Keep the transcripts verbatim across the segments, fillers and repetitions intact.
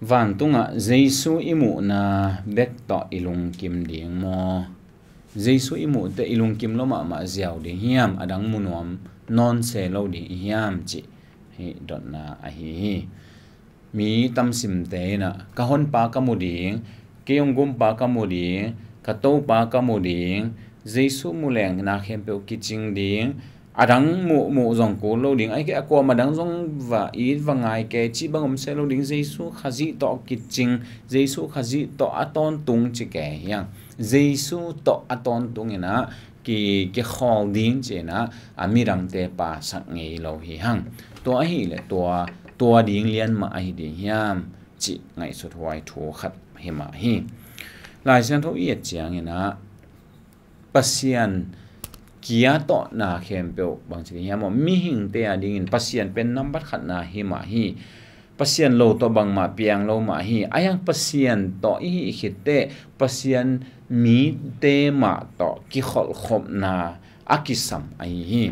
Vantungah Jesu i muhna bek tawh i lungkim ding maw? Jesu i muh teh i lungkim lo mahmah ziau ding hiam, a dang mu nuam nawn se lo ding i hiam cih hih dotna ahi hi. Mi tamsimte in ah, ka honpa ka mu ding, kei hong gumpa ka mu ding, ka Topa ka mu ding, Jesu mu leng na khempeuh kicing ding, a dang muh, muh zong kul lo ding, ahih kei leh a kuamah dang zong va it va ngai kei, cih bang om se lo ding, Jesu Khazih tawh kicing, Jesu Khazih tawh a tawntung ci kei hiang. Jesu tawh a tawntung in ah ki, kikhawl ding ci in ah, a midangte pasak ngei lo hi hang. Tua ahih leh tua, tua ding lian mah ahi ding hiam cih ngaihsut huai thu khat hi mah hi. Lai Siangtho i et ciangin ah, Pasian kia tawhna khempeuh bangci ding hiam maw? Mihingte a dingin Pasian pen nambat khatna hi mah hi. Pasian lo tawh bangmah piang lo mah hi. A hiang Pasian tawh i hih khit teh Pasian mite mah tawh kikholhkhopna a kisam ahi hi.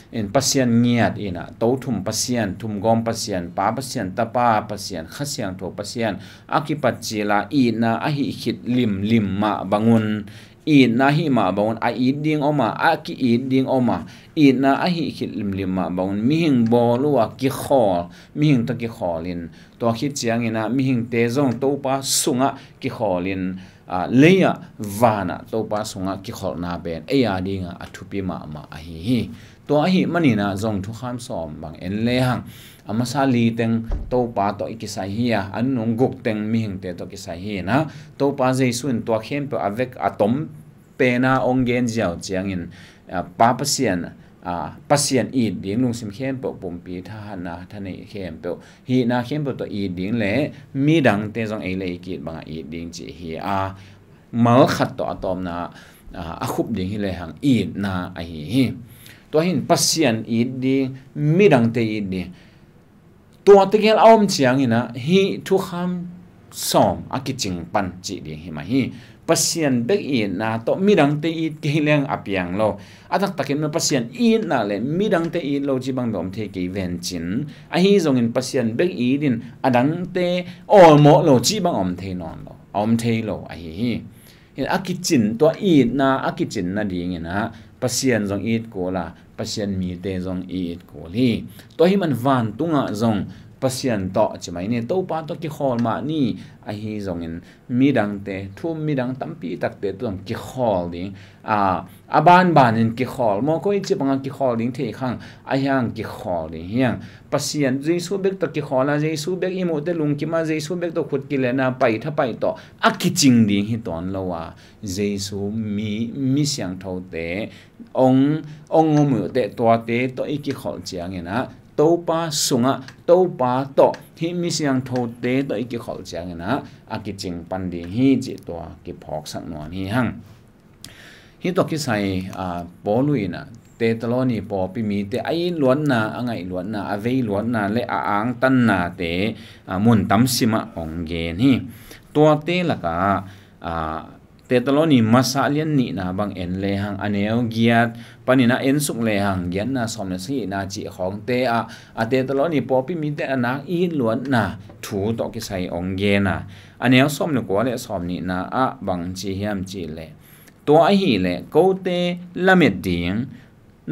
In Pasian ngiat in ah, to thum Pasian, thumgawm Pasian, Pa Pasian, Tapa Pasian, Kha Siangtho Pasian a kipat cil a itna a hih khit limlim mah bangun, itna hih mah bangun, a it ding om a, a ki-it ding om a, itna a hih khit limlim mah bangun, mihing bawl uh a kikhawl, mihing tawh kikhawl in, tua khit ciangin ah mihingte zong Topa sungah kikhawl in, aa, lei ah van ah Topa sungah kikholhna pen ei a dingah a thupi mahmah ahi hi. Tua ahih manin ah zong thukham sawm bang en lehang, a masa li teng Topa tawh i kisai hi a, a nunung guk teng mihingte tawh kisai hi in ah, Topa Jesu in tua khempeuh a vek a tom pen a hong gen ziau ciangin, aa, Pa Pasian, aa, Pasian it ding, lungsim khempeuh, pumpi, thahatna, thaneih khempeuh, hihna khempeuh tawh it ding leh midangte zong ei leh ei ki-it bangah it ding cih hi a, mal khat tawh a tawpna, aa, a khup ding hi lehang itna ahi hi. Tua hi in Pasian it ding, midangte it ding, tua tegel a om ciangin ah hih thukham sawm a kicing pan cih ding hi mah hi. Pasian bek itna tawh midangte it kei leng a piang lo. A taktakin mah Pasian itna le midangte it lo cih bang bek om thei kei ven cin. Ahi zongin Pasian bek it in a dangte awlmawh lo cih bang om thei nawn lo, a om thei lo ahi hi. Hi a kicin, tua itna a kicin nadingin ah Pasian zong it kul a, Pasian mite zong i it kul hi. Tua hi man vantungah zong Pasian tawh ci mai ni, Topa tawh kikhawl mah ni. Ahi zongin midangte, thu-um midang tampi takte tawh zong kikhawl ding. A, a banbanin kikhawl maw, koi ci bangah kikhawl ding thei khang, a hiang kikhawl ding hiang. Pasian, Jesu bek tawh kikhawl a, Jesu bek i muh teh lungkim a, Jesu bek tawh khut kilen a, pai tha pai tawh a kicing ding hi tuan lo a, Jesu mi, mi siangthote hong, hong om uh teh tuate tawh i kikholh ciangin ah, Topa sungah, Topa tawh, hih mi siangthote tawh i kikholh ciangin ah, a kicing pan ding hi cih tua kiphawksak nuam hi hang. Hih tawh kisai, aa, Paulu in ah, Thessaloni pawlpi mite a it luatna, a ngaih luatna, a vei luatna le a angtannate, aa, mun tam simah hong gen hi. Tuate lakah, aa, Thessaloni masa lian nihna bang en lehang, a neu giat panin ah en suk lehang, giatna sawm le sagihna cih khawngte ah, a Thessaloni pawlpi mite a nak it luatna thu tawh kisai hong gen a, a neu sawm le kua le sawm nihna ah bang ci hiam cih leh, tua ahih leh kote lamet ding,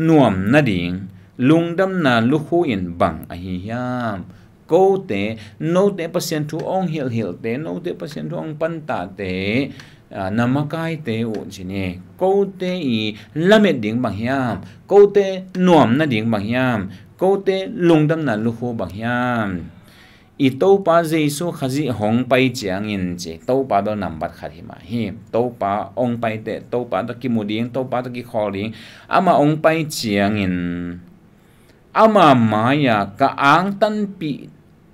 nuam nading, lungdamna lukhu in bang ahi hiam? Kote, note Pasian thu hong hilhhilhte, note Pasian thu hong pantate, aa, na makaite uh ci ni. Kote i lamet ding bang hiam? Kote nuam nading bang hiam? Kote lungdamna lukhu bang hiam? I Topa Jesu Khazih hong pai ciangin ci, Topa bel nambat khat hi mah hi. Topa hong pai teh, Topa tawh kimu ding, Topa tawh kikhawl ding. Amah hong pai ciangin, ama mai-ah ka angtanpih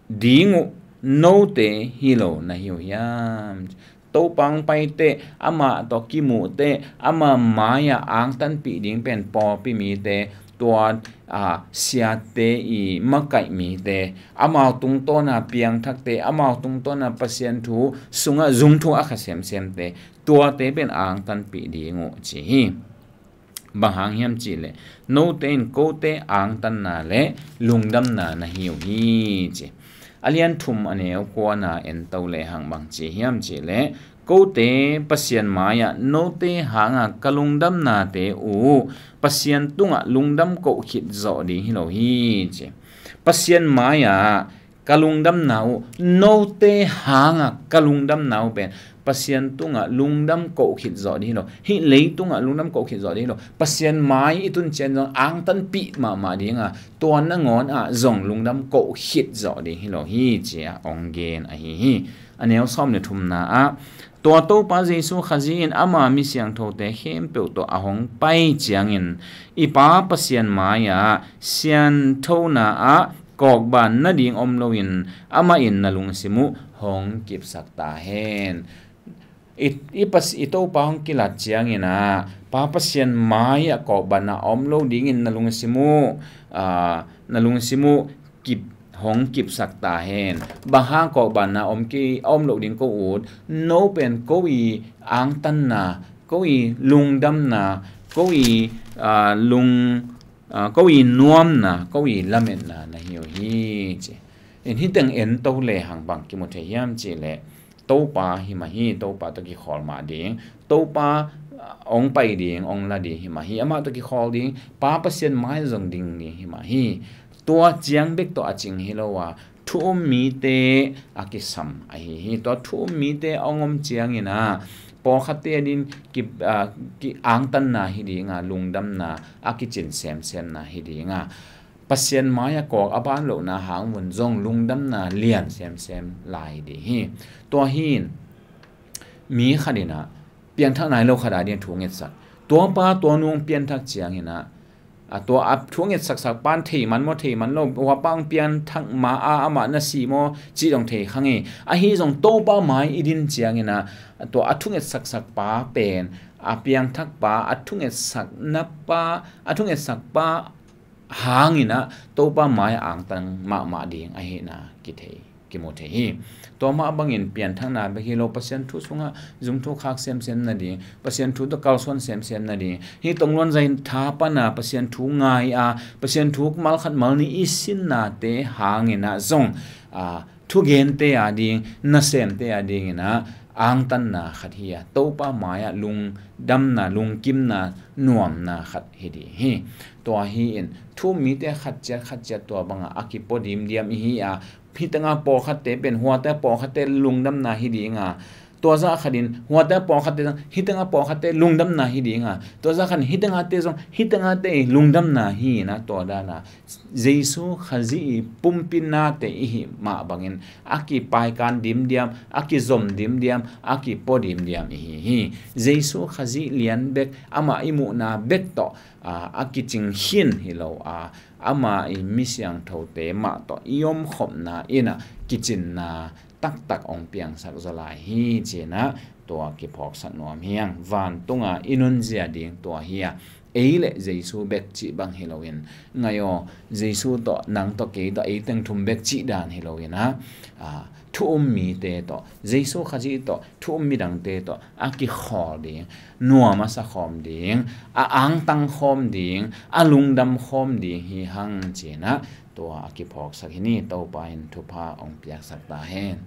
ding uh note hi lo na hi uh hiam? Topa hong pai teh, amah tawh kimuh teh, ama mai-ah angtanpih ding pen pawlpi mite, tua, aa, siate i makaih mite, amau tungtawna piangthakte, amau tungtawna Pasian thu sungah zungthuk a kha semsemte, tuate pen angtanpih ding uh ci hi. Bang hang hiam cih leh, note in kote angtanna le lungdamna na hi uh hi ci. a lian thum a neu kuana ento le hang bang ci hiam cih leh, kote Pasian mai-ah note hanga ka lungdamnate uh Pasian tungah lungdam koh khit zawh ding hi lo hi ci. Pasian mai-ah ka lungdamna uh, note hanga ka lungdamna uh pen Pasian tungah lungdam koh khit zawh ding hi lo. Hih leitungah lungdam koh khit zawh ding hi lo. Pasian mai i tun ciang zong angtanpih mahmah dinga, tua nangawn ah zong lungdam koh khit zawh ding hi lo hi ci-a hong gen ahi hi. A neu sawm le thumna ah, tua Topa Jesu Khazih in ama mi siangthote khempeuh tawh a hong pai ciangin, i Pa Pasian mai-ah sianthona ah kawkban nading om loin amah in na lungsim uh hong kipsak ta hen. I, i, pas, i Topa hong kilat ciangin ah Pa Pasian mai-ah kawkban a om lo dingin na lungsim uh, aa, na lungsim uh kip, hong kipsak ta hen. Bang hang kawkban a om ki, a om lo ding ko ut? No pen ko i angtanna, ko i lungdamna, ko i, aa, lung, aa, ko i nuamna, ko i lametna na hi uh hi ci. In hih teng ento le hang bang kimu thei hiam cih leh, Topa hi mah hi, Topa tawh kikhawl mah ding, Topa, ah, hong pai ding, hong la ding hi mah hi, amah tawh kikhawl ding, Pa Pasian mai zong ding ding hi mah hi. Tua ciang bek tawh a cing hi lo a, thu um mite a kisam ahi hi. Tua thu um mite a hong om ciangin ah, pawlkhatte a ding ki, ah, ki angtanna hi dinga, lungdamna a kicin semsemna hi dinga, Pasian mai-ah kawk a ban lohna hang vun zong lungdamna lian semsem lai ding hi. Tua hi in, mi khat in ah piangthak nai lo khat a ding thu ngetsak. Tua pa tua nu hong pianthak ciangin ah, a tua a thu ngetsaksak pan thei man maw, thei man lo, hua pa hong pianthak ma a, amah na si maw cih dong thei kha ngei. Ahi zong Topa mai i din ciangin ah, tua a thu ngetsaksak pa pen, a piangthak pa, a thu ngetsakna pa, a thu ngetsak pa hangin ah Topa mai-ah angtang mahmah ding ahihna kithei, kimu thei hi. Tua mah bangin pianthakna bek hi lo, Pasian thu sungah zumtu khak semsem nading, Pasian thu tawh kalsuan semsem nading, hih tongluan zai tha pana Pasian thu ngai a, Pasian thu malkhat malni i sinnate hangin ah zong, aa, thugente a ding, nasemte a dingin ah angtanna khat hi a, Topa mai-ah lungdamna, lungkimna, nuamna khat hi ding hi. Tua hi in, thu um mite khat ciat khat ciat tua bangah a kipua dimdiam i hi a, hih tengah pawlkhatte pen, huate pawlkhatte lungdamna hi dinga, tua zah khat in, huate pawlkhatte zong, hih tengah pawlkhatte lungdamna hi dinga, tua zah khat in, hih tengahte zong, hih tengahte lungdamna hi in ah, tua dana Jesu Khazih i pumpi nate i hih mah bangin a kipaikan dimdiam, a kizom dimdiam, a kipua dimdiam i hi hi. Jesu Khazih lian bek, amah i muhna bek tawh, aa, a kicing khin hi lo a, amah i mi siangthote mah tawh i omkhopna in ah kicinna taktak hong piangsak zaw lai hi ci-in ah tua kiphawksak nuam hi hang. Vantunga i nunzia ding tua hi a, ei le Jesu bek cih bang hi loin, ngai aw, Jesu tawh, nang tawh, kei tawh, ei teng thum bek cih dan hi loin ah, aa, thu um mite tawh, Jesu Khazih tawh, thu um midangte tawh a kikhawl ding, nuam a sa khawm ding, a angtang khawm ding, a lungdam khawm ding hi hang ci-in ah tua a kiphawksak hi ni. Topa in thupha hong piaksak ta hen.